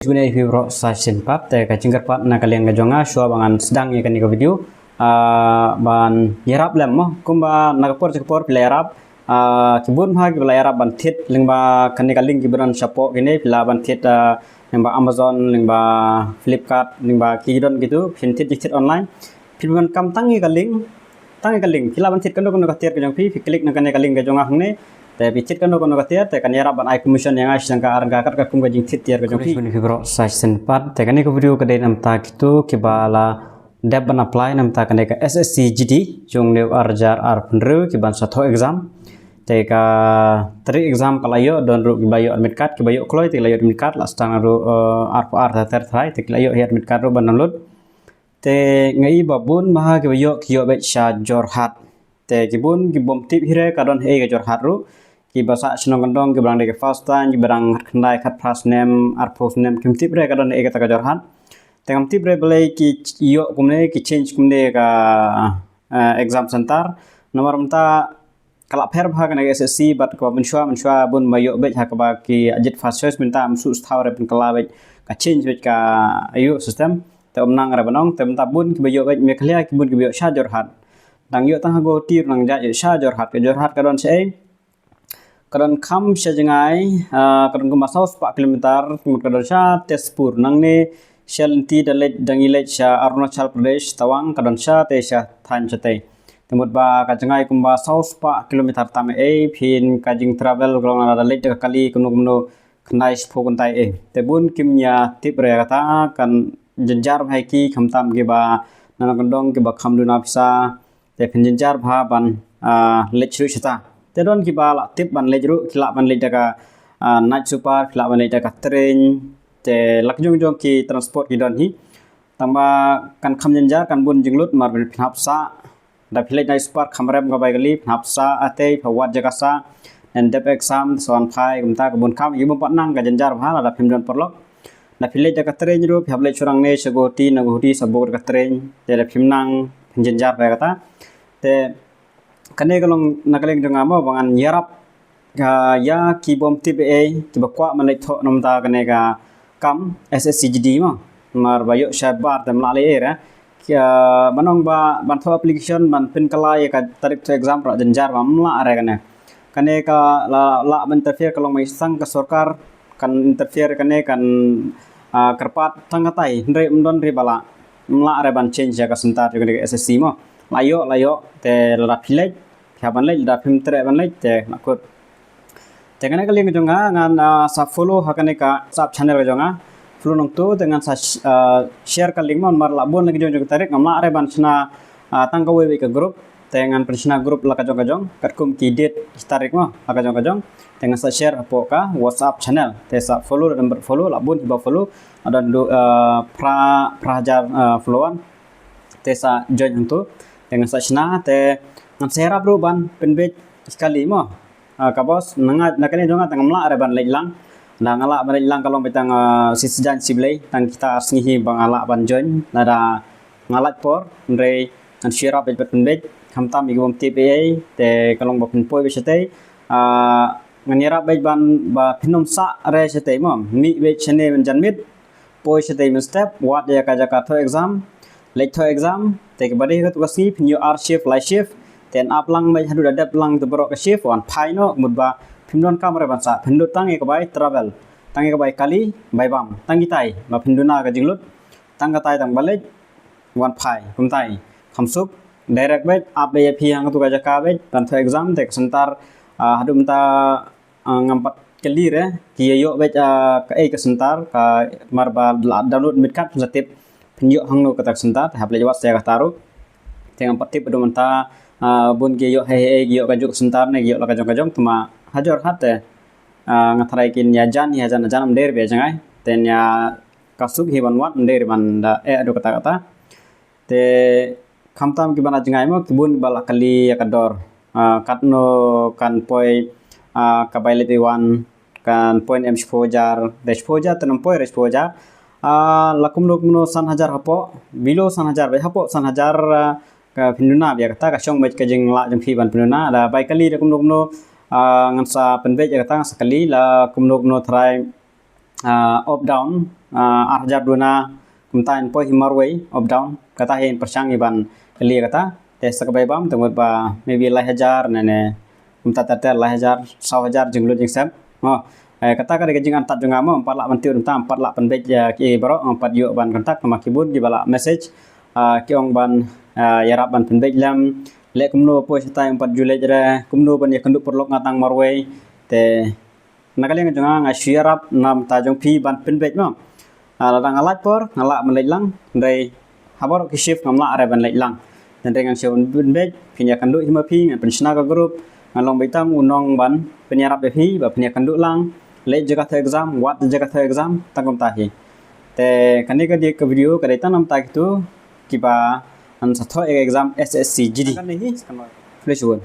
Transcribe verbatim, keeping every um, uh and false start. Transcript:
Jingkhublei ïa phi baroh sa shisien pat, te ka jingkyrpad na ka liang ka jong nga shuwa ba ngan sdang ïa kane ka video, ah, ban ïarap lem mo, kumba na ka por sha ka por phi la ïarap, ah, ki bun bha kiba la ïarap ban thied lyngba kane ka link kiba don shapoh kine, phi lah ban thied, ah, lyngba Amazon, lyngba Flipkart, lyngba ki don kitu, phin thied jingthied online. Phin ban kam tang ïa ka link, tang ïa ka link. Phi lah ban thied kano kano ka tiar ka jong phi, phi click na kane ka link ka jong nga hangne. Te phi thied kano kano ka tiar, te kan ïarap ban ai commission ïa nga shi tyngka ar tyngka kat ka kum ka jingthied tiar ka jong phi. Khublei ïa phi baroh sa shisien pat, te kane ka video ka dei namar kitu kiba la dep ban apply namar kane ka S S C G D jong u ar hajar arphew hynriew kiban sa thoh exam. Te ka tarik exam ka la ïoh, don ruh kiba ïoh admit card, kiba ïoh kloi te ki la ïoh admit card, la sdang ruh, eh, arphew ar tarik, te ki la ïoh hi admit card ruh ban download. Te nga i ba bun bha kiba ïoh, ki ïoh beit sha Jorhat. Te ki bun ki bym tip hi re ka don hi ka Jorhat ruh. Kiba sah shnong kyndong, kiba dang dei ka first time, kiba dang khatkhyndai khatphra snem, arphew snem, kim tip re ka don hi kata ka Jorhat. Te ngam tip re balei ki ïoh kumne, ki change kumne ka, eh, exam center. Namar mynta ka la pher bha kane ka S S C bad kaba mynshuwa, mynshuwa bun ba ïoh beit ha kaba ki jied first choice, mynta ym shu sdang re pynkylla beit, ka change beit ka ïoh system. Te ym nang re ban ong, te mynta bun kiba ïoh beit Meghalaya, ki bun kiba ïoh sha Jorhat. Dang ïoh tang ha Guwahati, nang ïoh sha Jorhat, ka Jorhat ka don shaei? Ka don kham sha jngai, ah, ka don kumba saw spah kilometer, ka don sha Tezpur, nangne sha lynti da leit, da ngi leit sha Arunachal Pradesh, Tawang, ka don shatei sha thaiñ shatei. Te mut ba ka jngai kumba saw spah kilometer tam ei, phin ka jing travel ka long da leit da ka kali kumno kumno khyndai shiphew kyntai ei. Te bun kim ïa tip re kata, kan jynjar bha ïa ki, khamtam kiba na nongkyndong kiba kham duna pisa. Te phin jynjar bha ban, ah, leit shuh shata. Te don kiba la tip ban leit ruh, ki lah ban leit da ka, ah, night super, ki lah ban leit da ka train. Te la ki jong jong ki transport ki don hi. Tangba kan kham jynjar, kan bun jinglut, namar phin hap sah. Da phi leit night super kham rem ka bai kali, phin hap sah, ah, te phi wad jaka sah. Nen dep exam, sa wan phai, kumta ka bun kham, ïa bun pat nang ka jynjar bha, lada phim don paralok. Da phi leit da ka train ruh, phi hap leit shuwa nangne sha Guwahati, na Guwahati sa bok da ka train. Te da phim nang, phin jynjar bha kata. Te kane ka long na ka liang jong nga mo, ba ngan ïarap, ah, ïa ki bym tip ei, kiba kwah ban leit thoh namar kane ka kam S S C G D mo. Namar ba ïoh shabar te ym lah leh ei re. Ki, ah, ban ong ba ban thoh application, ban pynkylla ïa ka tarik thoh exam ruh jynjar bha, ym lah re kane. Kane ka la, lah ban interfere ka long ba i sang ka sorkar kan interfere, kane kan, ah, kyrpad tang katai, hynrei ym don re ba lah. Ym lah re ban change ïa ka center jong kane ka S S C mo. La ïoh, la ïoh, te lada phi leit, phi hap ban leit, lada phim treh ban leit, te la kut. Te kane ka liang jong nga, ngan, ah, sa follow ha kane ka WhatsApp channel ka jong nga. Follow nangtu, te ngan sa sh-, ah, share ka link mo, namar la bun la ki jong jong ka tarik, ngam lah re ban shna, ah, tang kawei wei ka group. Te ngan pynshna group la ka jong ka jong, katkum ki date ki tarik mo, la ka jong ka jong. Te ngan sa share hapoh ka WhatsApp channel. Te sa follow, da number follow, la bun kiba follow. Ada du, ah, phra, phra hajar, ah, follower. Te sa join hangtu. Te ngan sa shna, te ngan sa ïarap ruh ban pynbeit kali mo. Ah, ka bos, na nga, na kane jong nga te ngam lah re ban leit lang. Da nga lah ban leit lang ka long beit tang, ah, shi sien shi blei, tang kita ar sngi hi ba nga lah ban join. Lada nga lait por, hynrei ngan shu ïarap beit ban pynbeit, khamtam ïa ki bym tip ei, te ka long ba phin poi beit shatei. Ah, ngan ïarap beit ban ba phin ym sah re shatei mo. Mih beit shane mynjan miet, poi shatei mynstep, wad ïa ka jaka thoh exam, leit thoh exam, te kiba dei ha katu ka sngi phin ïoh ar shift, lai shift, te yn ap lang beit haduh da dep lang te baroh ka shift, wan phai noh, mut ba phim don kam re ban sah, phin lut tang ïa ka bai travel, tang ïa ka bai kali, bai bam, tang kitai, ba phin duna ka jinglut, tang katai tang ba leit, wan phai, kumtai, kham suk, direct beit, ap beit ïa phi ha katu ka jaka beit, ban thoh exam, te ka center, ah, haduh mynta, ah, ngam pat kylli re, ki ïa ïoh beit, ah, kaei ka center, ka mar ba la download admit card phin sa tip, phin ïoh hangno kata ka center, te hap leit wad sa ïa kata ruh. Te ngam pat tip haduh mynta, ah, bun ki ïoh hei hei, ki ïoh kajuh ka center ne, ki ïoh la ka jong ka jong, tangba ha Jorhat te, ah, nga tharai kin ïa jan, ïa jan, jan ym dei re ba ïa jngai. Te ïa ka suk hi ban wad, ym dei re ban da eh haduh katta katta. Te khamtam kiba na jngai mo, ki bun ba la kylli ïa ka dor. Ah, katno kan poi, ah, ka bai leit bai wan, kan poi ne em shiphew hajar, te shiphew hajar te ym poi re shiphew hajar. Ah, la kumno kumno san hajar hapoh, below san hajar, bai hapoh san hajar, ah, ka pynduna beit ïa kata, ka shong beit ka jinglah jong phi ban pynduna, da bai kylli da kumno kumno, ah, ngan sa pynbeit ïa kata, ngan sa kylli, la kumno kumno tharai, ah, up down, ah, ar hajar duna, kumta yn poi hi marwei, up down, kata hi yn pyrshang hi ban kylli kata, te sa ka bai bam, te mut ba, maybe lai hajar, ne, ne, kumta ter ter lai hajar, saw hajar, jinglut jingsep. Mo, eh, kata ka dei ka jingan tad jong nga mo, ym pat lah ban tip mynta, ym pat lah pynbeit, eh, ki baroh, ym pat ïoh ban contact, namar ki bun kiba lah message, ah, ki ong ban, ah, ïarap ban pynbeit lem, leh kumno poi shatai ym pat ju leit re, kumno ban ïakynduh paralok nga tang marwei, te, na ka liang jong nga nga shu ïarap na bynta jong phi ban pynbeit mo. Ah, lada nga lait por, nga lah ban leit lang, hynrei ha baroh ki shift ngam lah re ban leit lang. Hynrei ngan shu pynbeit, phin ïakynduh hi ma phi, ngan pynshna ka group, ngan long beit tang u nong ban pynïarap ïa phi, ba phin ïakynduh lang, leit jaka thoh exam, wad jaka thoh exam, tang kumta hi. Te kane ka dei ka video, ka dei tang na bynta kito, kiba yn sa thoh ïa ka exam S S C G D. Kane hi, kane. Khublei shibun.